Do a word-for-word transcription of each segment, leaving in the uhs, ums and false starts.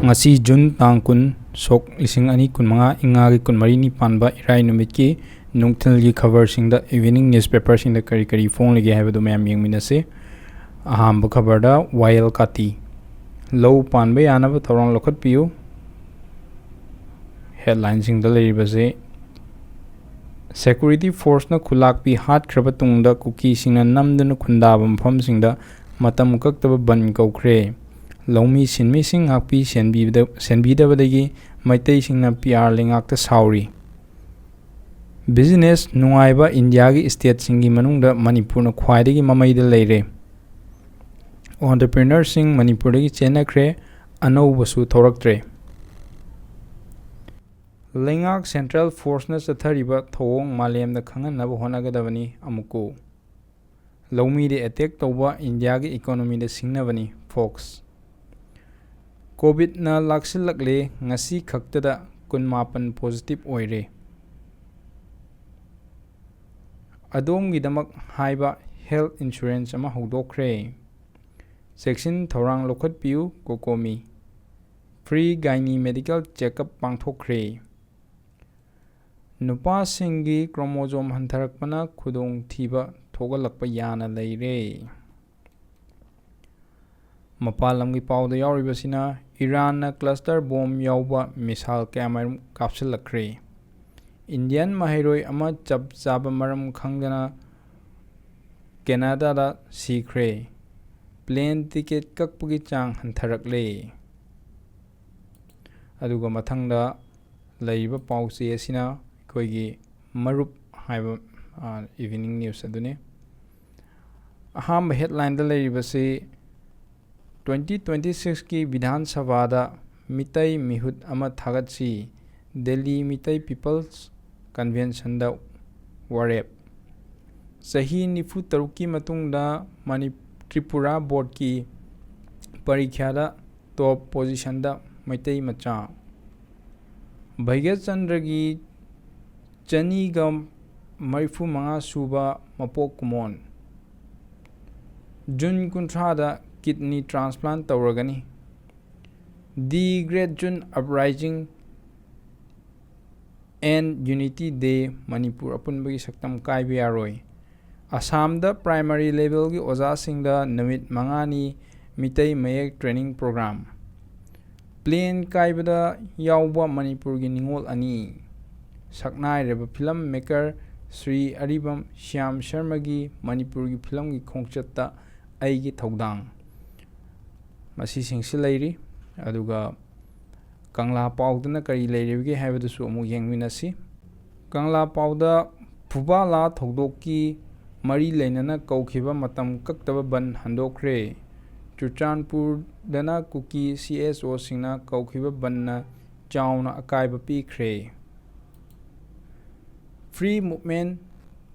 ꯉꯁꯤ ꯖꯨꯟ ꯇꯥꯡ ꯀꯨꯟ, ꯁꯣꯛ ꯂꯤꯁꯤꯡ ꯑꯅꯤ ꯀꯨꯟꯃꯉꯥ, ꯏꯉꯥꯒꯤ ꯀꯨꯟꯃꯔꯤꯅꯤ ꯄꯥꯟꯕ ꯏꯔꯥꯏ ꯅꯨꯃꯤꯠꯀꯤ ꯅꯨꯡꯊꯤꯜꯒꯤ ꯈꯕꯔꯁꯤꯡꯗ, evening newspaperꯁꯤꯡꯗ ꯀꯔꯤ ꯀꯔꯤ ꯐꯣꯡꯂꯤꯒꯦ ꯍꯥꯏꯕꯗꯨ ꯃꯌꯥꯝ ꯌꯦꯡꯃꯤꯟꯅꯁꯤ꯫ ꯑꯍꯥꯟꯕ ꯈꯕꯔꯗ, ꯋꯥꯌꯦꯜ ꯀꯥꯇꯤ, ꯂꯧ ꯄꯥꯟꯕ ꯌꯥꯅꯕ ꯊꯧꯔꯥꯡ ꯂꯧꯈꯠꯄꯤꯌꯨ꯫ Headlineꯁꯤꯡꯗ ꯂꯩꯔꯤꯕꯁꯤ, security forceꯅ ꯈꯨꯂꯥꯛꯄꯤ ꯍꯥꯠꯈ꯭ꯔꯕ ꯇꯨꯡꯗ ꯀꯨꯀꯤꯁꯤꯡꯅ ꯅꯝꯗꯨꯅ ꯈꯨꯟꯗꯥꯕ ꯃꯐꯝꯁꯤꯡꯗ ꯃꯇꯝ ꯀꯛꯇꯕ ꯕꯟ ꯀꯧꯈ꯭ꯔꯦ꯫ ꯂꯧꯃꯤ ꯁꯤꯟꯃꯤꯁꯤꯡ ꯉꯥꯛꯄꯤ ꯁꯦꯟꯕꯤꯕꯗ-, ꯁꯦꯟꯕꯤꯗꯕꯗꯒꯤ ꯃꯩꯇꯩꯁꯤꯡꯅ ꯄꯤ ꯑꯥꯔ ꯂꯩꯉꯥꯛꯇ ꯁꯥꯎꯔꯤ꯫ Business ꯅꯨꯡꯉꯥꯏꯕ ꯏꯟꯗꯤꯌꯥꯒꯤ stateꯁꯤꯡꯒꯤ ꯃꯅꯨꯡꯗ ꯃꯅꯤꯄꯨꯔꯅ ꯈ꯭ꯋꯥꯏꯗꯒꯤ ꯃꯃꯩꯗ ꯂꯩꯔꯦ꯫ Entrepreneurꯁꯤꯡ ꯃꯅꯤꯄꯨꯔꯗꯒꯤ ꯆꯦꯟꯅꯈ꯭ꯔꯦ, ꯑꯅꯧꯕꯁꯨ ꯊꯣꯔꯛꯇ꯭ꯔꯦ꯫ ꯂꯩꯉꯥꯛ central forceꯅ ꯆꯠꯊꯔꯤꯕ ꯊꯧꯑꯣꯡ ꯃꯥꯂꯦꯝꯗ ꯈꯪꯍꯟꯅꯕ ꯍꯣꯠꯅꯒꯗꯕꯅꯤ, ꯑꯃꯨꯛꯀꯨ꯫ ꯂꯧꯃꯤꯗ attack ꯇꯧꯕ, ꯏꯟꯗꯤꯌꯥꯒꯤ economyꯗ ꯁꯤꯡꯅꯕꯅꯤ, Fox꯫ COVIDꯅ ꯂꯥꯛꯁꯤꯜꯂꯛꯂꯦ, ꯉꯁꯤ ꯈꯛꯇꯗ ꯀꯨꯟꯃꯥꯄꯟ positive ꯑꯣꯏꯔꯦ꯫ ꯑꯗꯣꯝꯒꯤꯗꯃꯛ ꯍꯥꯏꯕ health insurance ꯑꯃ ꯍꯧꯗꯣꯛꯈ꯭ꯔꯦ꯫ ꯆꯦꯛꯁꯤꯟ ꯊꯧꯔꯥꯡ ꯂꯧꯈꯠꯄꯤꯌꯨ, COCOMI꯫ Free gynae medical checkup ꯄꯥꯡꯊꯣꯛꯈ꯭ꯔꯦ꯫ ꯅꯨꯄꯥꯁꯤꯡꯒꯤ chromosome ꯍꯟꯊꯔꯛꯄꯅ ꯈꯨꯗꯣꯡꯊꯤꯕ ꯊꯣꯛꯍꯜꯂꯛꯄ ꯌꯥꯅ ꯂꯩꯔꯦ꯫ ꯃꯄꯥꯟ ꯂꯝꯒꯤ ꯄꯥꯎꯗ ꯌꯥꯎꯔꯤꯕꯁꯤꯅ, ꯏꯔꯥꯟꯅ cluster bomb ꯌꯥꯎꯕ missile ꯀꯌꯥꯃꯔꯨꯝ ꯀꯥꯞꯁꯤꯜꯂꯛꯈ꯭ꯔꯦ꯫ Indian ꯃꯍꯩꯔꯣꯏ ꯑꯃ ꯆꯞ ꯆꯥꯕ ꯃꯔꯝ ꯈꯪꯗꯅ ꯀꯦꯅꯥꯗꯥꯗ ꯁꯤꯈ꯭ꯔꯦ꯫ Plane ticket ꯀꯛꯄꯒꯤ ꯆꯥꯡ ꯍꯟꯊꯔꯛꯂꯦ꯫ ꯑꯗꯨꯒ ꯃꯊꯪꯗ ꯂꯩꯔꯤꯕ ꯄꯥꯎ ꯆꯦ ꯑꯁꯤꯅ ꯑꯩꯈꯣꯏꯒꯤ ꯃꯔꯨꯞ ꯍꯥꯏꯕ, ꯑ, evening news ꯑꯗꯨꯅꯤ꯫ ꯑꯍꯥꯟꯕ headlineꯗ ꯂꯩꯔꯤꯕꯁꯤ, twenty twenty sixꯀꯤ ꯕꯤꯙꯥꯟ ꯁꯚꯥꯗ ꯃꯤꯇꯩ ꯃꯤꯍꯨꯠ ꯑꯃ ꯊꯥꯒꯠꯁꯤ, ꯗꯦꯜꯂꯤ ꯃꯤꯇꯩ People's Conventionꯗ ꯋꯥꯔꯦꯞ꯫ ꯆꯍꯤ ꯅꯤꯐꯨ ꯇꯔꯨꯛꯀꯤ ꯃꯇꯨꯡꯗ ꯃꯅꯤ-, ꯇ꯭ꯔꯤꯄꯨꯔꯥ boardꯀꯤ ꯄꯔꯤꯈ꯭ꯌꯥꯗ top positionꯗ ꯃꯩꯇꯩ ꯃꯆꯥ꯫ ꯚꯩꯒ꯭ꯌꯆꯟꯗ꯭ꯔꯒꯤ ꯆꯅꯤꯒ ꯃꯔꯤꯐꯨ ꯃꯉꯥ ꯁꯨꯕ ꯃꯄꯣꯛ ꯀꯨꯝꯑꯣꯟ꯫ ꯖꯨꯟ ꯀꯨꯟꯊ꯭ꯔꯥꯗ kidney transplant ꯇꯧꯔꯒꯅꯤ꯫ The Great June Uprising and Unity Day, ꯃꯅꯤꯄꯨꯔ ꯑꯄꯨꯟꯕꯒꯤ ꯁꯛꯇꯝ ꯀꯥꯏꯕ ꯌꯥꯔꯣꯏ꯫ ꯑꯁꯥꯝꯗ primary levelꯒꯤ ꯑꯣꯖꯥꯁꯤꯡꯗ ꯅꯨꯃꯤꯠ ꯃꯉꯥꯅꯤ ꯃꯤꯇꯩ ꯃꯌꯦꯛ training program꯫ Plane ꯀꯥꯏꯕꯗ ꯌꯥꯎꯕ ꯃꯅꯤꯄꯨꯔꯒꯤ ꯅꯤꯉꯣꯜ ꯑꯅꯤ꯫ ꯁꯛꯅꯥꯏꯔꯕ film maker ꯁ꯭ꯔꯤ ꯑꯔꯤꯕꯝ ꯁ꯭ꯌꯥꯝ ꯁꯔꯃꯒꯤ ꯃꯅꯤꯄꯨꯔꯒꯤ ꯐꯤꯂꯝꯒꯤ ꯈꯣꯡꯆꯠꯇ ꯑꯩꯒꯤ ꯊꯧꯗꯥꯡ꯫ ꯃꯁꯤꯁꯤꯡꯁꯤ ꯂꯩꯔꯤ꯫ ꯑꯗꯨꯒ ꯀꯪꯂꯥ ꯄꯥꯎꯗꯅ ꯀꯔꯤ ꯂꯩꯔꯤꯕꯒꯦ ꯍꯥꯏꯕꯗꯨꯁꯨ ꯑꯃꯨꯛ ꯌꯦꯡꯃꯤꯟꯅꯁꯤ꯫ ꯀꯪꯂꯥ ꯄꯥꯎꯗ ꯐꯨꯕꯥꯂꯥ ꯊꯧꯗꯣꯛꯀꯤ ꯃꯔꯤ ꯂꯩꯅꯅ ꯀꯧꯈꯤꯕ ꯃꯇꯝ ꯀꯛꯇꯕ ꯕꯟ ꯍꯟꯗꯣꯛꯈ꯭ꯔꯦ꯫ ꯆꯨꯔꯆꯥꯟꯄꯨꯔꯗꯅ ꯀꯨꯀꯤ CSOꯁꯤꯡꯅ ꯀꯧꯈꯤꯕ ꯕꯟꯅ ꯆꯥꯎꯅ ꯑꯀꯥꯏꯕ ꯄꯤꯈ꯭ꯔꯦ꯫ Free Movement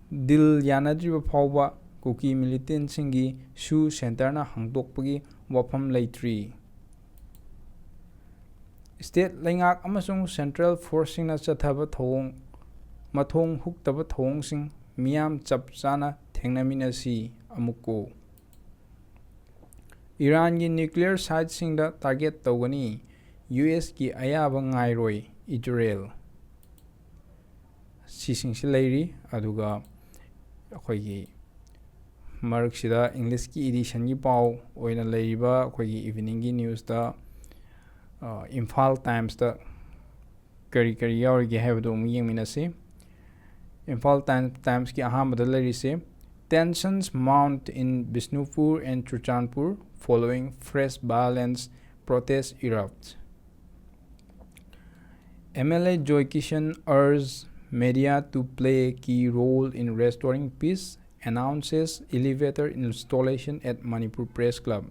Deal ꯌꯥꯅꯗ꯭ꯔꯤꯕ ꯐꯥꯎꯕ ꯀꯨꯀꯤ militantꯁꯤꯡꯒꯤ SoO centreꯅ ꯍꯥꯡꯗꯣꯛꯄꯒꯤ ꯋꯥꯐꯝ ꯂꯩꯇ꯭ꯔꯤ꯫ State ꯂꯩꯉꯥꯛ ꯑꯃꯁꯨꯡ central forceꯁꯤꯡꯅ ꯆꯠꯊꯕ ꯊꯧꯑꯣꯡ, ꯃꯊꯣꯡ ꯍꯨꯛꯇꯕ ꯊꯧꯑꯣꯡꯁꯤꯡ ꯃꯤꯌꯥꯝ ꯆꯞ ꯆꯥꯅ ꯊꯦꯡꯅꯃꯤꯟꯅꯁꯤ꯫ ꯑꯃꯨꯛꯀꯣ, ꯏꯔꯥꯟꯒꯤ nuclear siteꯁꯤꯡꯗ target ꯇꯧꯒꯅꯤ꯫ USꯀꯤ ꯑꯌꯥꯕ ꯉꯥꯏꯔꯣꯏ ꯏꯖꯔꯦꯜ꯫ ꯁꯤꯁꯤꯡꯁꯤ ꯂꯩꯔꯤ꯫ ꯑꯗꯨꯒ ꯑꯩꯈꯣꯏꯒꯤ ꯃꯔꯛꯁꯤꯗ Englishꯀꯤ editionꯒꯤ ꯄꯥꯎ ꯑꯣꯏꯅ ꯂꯩꯔꯤꯕ ꯑꯩꯈꯣꯏꯒꯤ eveningꯒꯤ newsꯇ, ꯑ, ꯏꯝꯐꯥꯜ Timesꯇ ꯀꯔꯤ ꯀꯔꯤ ꯌꯥꯎꯔꯤꯒꯦ ꯍꯥꯏꯕꯗꯨ ꯑꯃꯨꯛ ꯌꯦꯡꯃꯤꯟꯅꯁꯤ꯫ ꯏꯝꯐꯥꯜ Time, Timesꯀꯤ ꯑꯍꯥꯟꯕꯗ ꯂꯩꯔꯤꯁꯦ, "Tensions mount in Bishnupur and Churachandpur following fresh violence, protest erupt." MLA Joy Kishan urged media to play a key role in restoring peace, announces elevator installation at Manipur Press Club.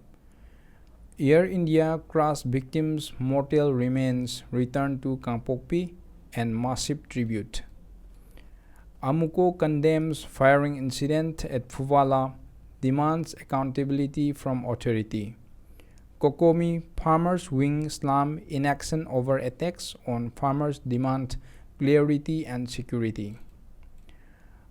Air India crash victims' mortal remains return to Kangpokpi and massive tribute. Amuko condemns firing incident at Phubala, demands accountability from authority. Kokomi Farmers Wing slam inaction over attacks on farmers, demand clarity and security.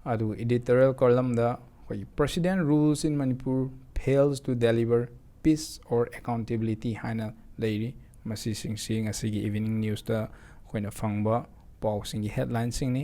ꯑꯗꯨꯒ editorial columnꯗ ꯑꯩꯈꯣꯏꯒꯤ "President rules in Manipur fails to deliver peace or accountability" ꯍꯥꯏꯅ ꯂꯩꯔꯤ꯫ ꯃꯁꯤꯁꯤꯡꯁꯤ ꯉꯁꯤꯒꯤ evening newsꯇ ꯑꯩꯈꯣꯏꯅ ꯐꯪꯕ ꯄꯥꯎꯁꯤꯡꯒꯤ headlineꯁꯤꯡꯅꯤ꯫